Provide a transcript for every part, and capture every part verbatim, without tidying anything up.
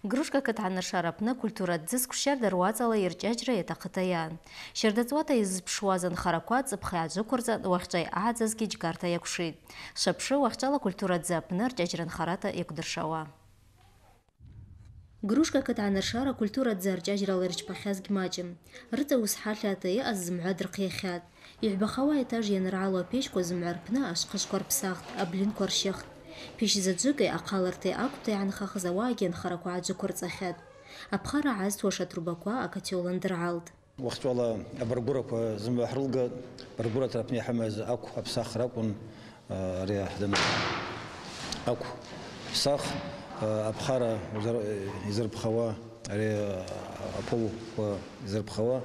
Грушка кыт гӏаныршара апны акультура дзы сквшарда руацӏала йырчӏачӏра йатахъыта йан. Щарда цӏуата йызпшуаз анхараква цӏыпх йгӏаджвыквырцӏан, уахьчӏва йъагӏадзазгьи джьгарта йакӏвшитӏ. Швапшы, уахьчӏвала акультура дзы апны арчӏачӏра нхарата йакӏвдыршауа. Грушка кыт гӏаныршара акультура дзы арчӏачӏрала йырчпахьаз гьмачӏым. Рыцӏа уыс хӏатлата йаъаз зымгӏва дырхъйахьатӏ. Йыгӏбахауа этаж йаныргӏалу апечква зымгӏва рпны ашвхъыжвква рпсахтӏ, аблинква рщыхтӏ. Пещ заджвыкӏи ахъалырти аквта йгӏанхахыз ауагьи анхараква гӏаджвыквырцӏахьатӏ. Апхара гӏазтуаш атрубаква акотел андыргӏалтӏ. Уахьчӏвала абаргвыраква зымгӏва хӏрылгатӏ. Баргвырата рпны йхӏымаз акв апсахра акӏвын, а, ари хӏдын акв псах, а, апхара узар-, йзырпхауа, ари, а, аполква йзырпхауа,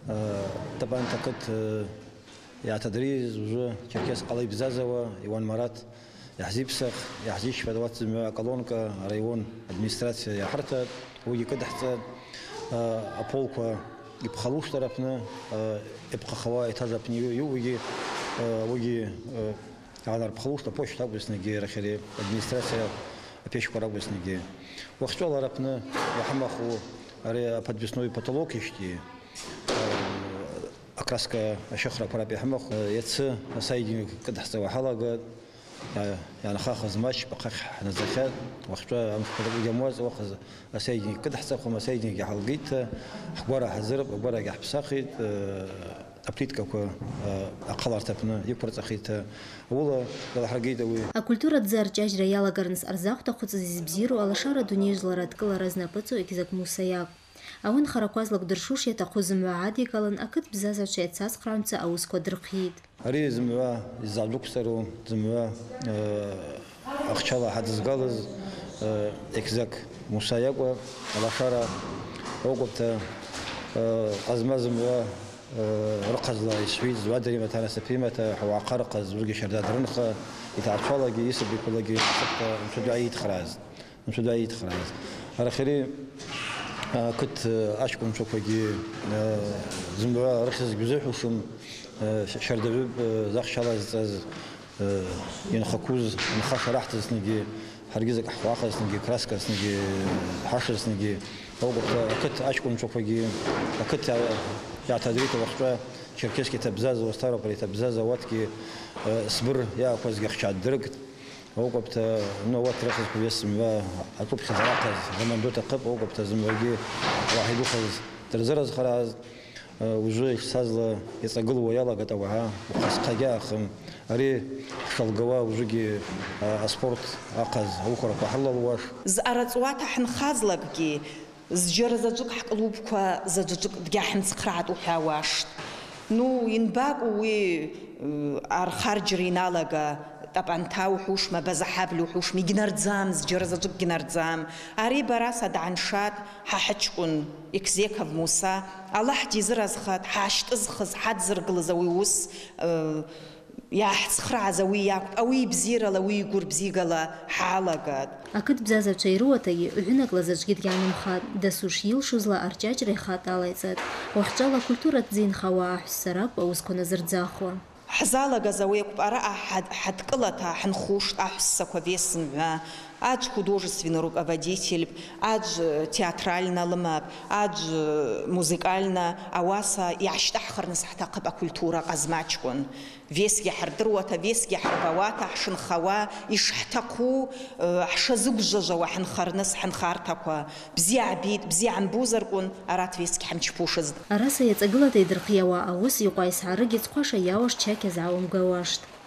а, Тапан Такыт, а, йгӏатадрийыз, ужвы Черкес къала йбзазауа Иуан Марат йгӏзипсах, йгӏзищпа, ауат зымгӏва аколонка, арайон администрация йгӏахӏыртатӏ, ауагьи кӏыдхӏцӏатӏ, а, аполква йпхалуштӏ рпны, а, йпхахауа этаж апны йу-, йу-, ауагьи, а, ауагьи, а, йгӏанарпхалуштӏ апочта акӏвызтынгьи, арахьари администрация апечква ракӏвызтынгьи. Уахьчӏвала рпны йгьамаху ари аподвесной потолок йщти, а, окраска ащыхраква рапӏа йгьамаху, а, йацы асайдинг кӏыдхӏцӏауа хӏалагатӏ. Йа-, йгӏанхахыз матч бахъахь хӏнадзахьатӏ. Уахьчӏва амшква закӏы гьамуазтӏ, уахъаз асайдинг кӏыдхӏцӏахуан, асайдинг гьалгитӏта, хгвара хӏазырпӏ, агварагьи хӏпсахитӏ, э, аплиткаква, э, ахъалырта апны йыквырцӏахитӏта, ауыла йалахӏыргитӏ ауи. Акультура дзы арчӏачӏра йалагарныс ъарзахъвда хъвыцӏыз йызбзиру алашара дунейыжвлара дкӏылара знапӏыцӏу Экьзакь Муса йакӏвпӏ. Ауи анхараква злагвдыршуш йатахъу зымгӏва гӏадикӏалын, акыт бзазагӏвчва йацасхърагӏвамца ауысква дырхъйитӏ. Ари зымгӏва йыззагӏвджвыквсыру, зымгӏва, э, ахчала хӏадызгалыз, э, Экьзакь Муса йакӏвпӏ, алашара акӏвпӏта, э, къазма зымгӏва, э, рыхъазла йсхӏвитӏ, зуадаримата, анасыпримата, хӏа уагӏахъа рыхъаз, ужвыгьи щарда дрынха, йтагӏвчвалагьи йысабиквалагьи асыпта мчудуа йитхраз. Мчудуа йитхраз. Арахьари, а, кыт, а, ачкӏвынчваквагьи, а, зымгӏва рыхьыз гьузыхӏвушым, а, щ-, щардагӏвы, а, захчала зцаз, а, йынхаквуз, нха шарахӏдзазтынгьи, хӏаргьи закӏ хӏхъвахъазтынгьи, красказтынгьи, хӏашызтынгьи, акӏвпӏта, акыт ачкӏвынчваквагьи, акыт йа-, йгӏатадрита уахьчӏва Черкесскита бзаза, Ставрополита бзаза, ауатгьи, а, сбыр йаъаквазгьи ахча дыргтӏ. Акӏвпӏта, ну, ауат рыхьыз квес зымгӏва ацӏупхьаз арахъаз заман ду атахъыпӏ, акӏвпӏта зымгӏвагьи уагӏа йдухаз дырзыразхараз, э, ужвы йшсазла йацӏагылуа йалагатӏ ауагӏа, ухъа схъагьи ахым. Ари хӏшалгауа ужвыгьи, э, аспорт ахъаз ауахвараква хӏрылалуаш. Зъара цӏуата хӏынхазлакӏгьи, зджьара заджвыкӏ хӏклубква заджваджвыкӏ дгьахӏымцхърагӏтӏ ухӏвауаштӏ. Ну, йанбакӏу уи, э, архарджьра йналага, Тӏапӏанта ухӏвушма, Базахьабль ухӏвушма, йгьнардзам, зджьара заджвыкӏ гьнардзам. Ари бара са дгӏаншатӏ, хӏа хӏычкӏвын, Экзеков Муса, Аллахӏ дйызыразхатӏ, хӏгӏащтӏызхыз, хӏадзыргылыз ауи уыс, э, Йгӏахӏцхърагӏаз ауи йакӏвпӏ, ауи йбзирала, ауи йгвырбзигала хӏалагатӏ. Акыт бзазагӏвчва йрыуатагьи, угӏвынакӏла заджвгьи дгьгӏанымхатӏ, дасу шйылшузла арчӏачӏра йхатӏ алайцӏатӏ. Уахьчӏвала культура дзы йынхауа ахӏвссара акӏвпӏ ауысква назырдзахуа. Хӏзалагаз ауи акӏвпӏ, араъа хӏад-, хӏадкӏылата хӏынхуштӏ ахӏвссаква весь зымгӏва. Аджв художественный руководительпӏ, аджв театральна лымапӏ, аджв музыкальна, ауаса йгӏащтӏахӏхырныс хӏтахъыпӏ акультура къазмачкӏвын. Весгьи хӏырдыруата, весгьи хӏырбауата, хӏшынхауа, йшхӏтахъу, э, хӏшазыгвжважвауа хӏынхарныс хӏынхартаква. Бзи гӏбитӏ, бзи гӏамбузарквын, арат весгьи хӏымчпушызтӏ. Араса йацӏагылата йдырхъйауа ауыс йкъвайсгӏарыгьи цхъва шайауаш чакь азгӏауамгауаштӏ.